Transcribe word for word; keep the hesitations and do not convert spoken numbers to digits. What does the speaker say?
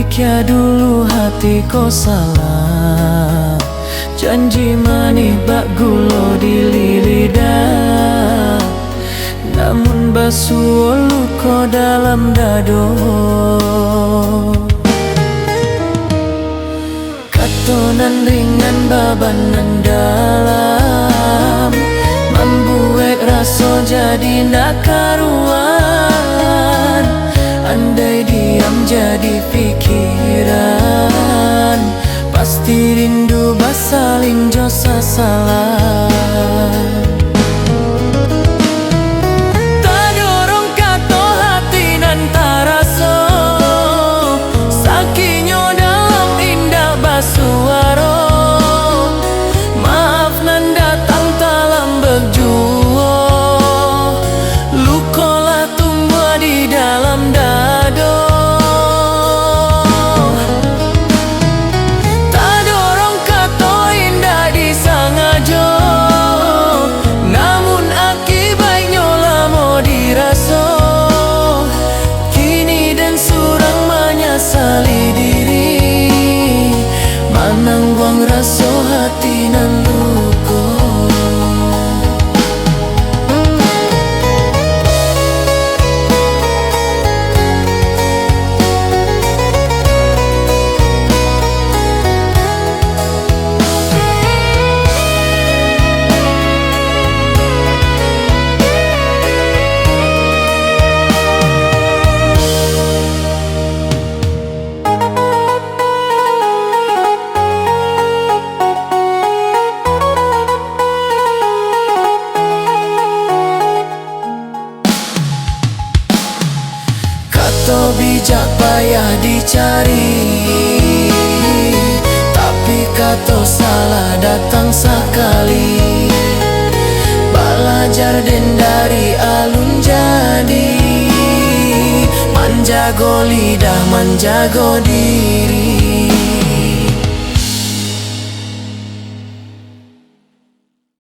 Kecek dulu hati ko salah, janji manih bak gulo di lidah, namun basuo luko dalam dado. Kato nan ringan baban nan dalam, mambuek raso jadi ndak karuan. Andai diam jadi pikiran, pasti rindu basaling jo sasalan. Tadorong kato hati nan taraso, sakinyo dalam indak basuaro. Maaf nan datang talambek juo, luko lah tumbuah di dalam dado. Tadorong kato indak disangajo, namun akibaiknyo lamo diraso. Kini den surang manyasali diri, manangguang raso hati nan luko. Kato bijak payah dicari, tapi kato salah datang sakali. Balajar den dari alun jadi, manjago lidah, manjago diri.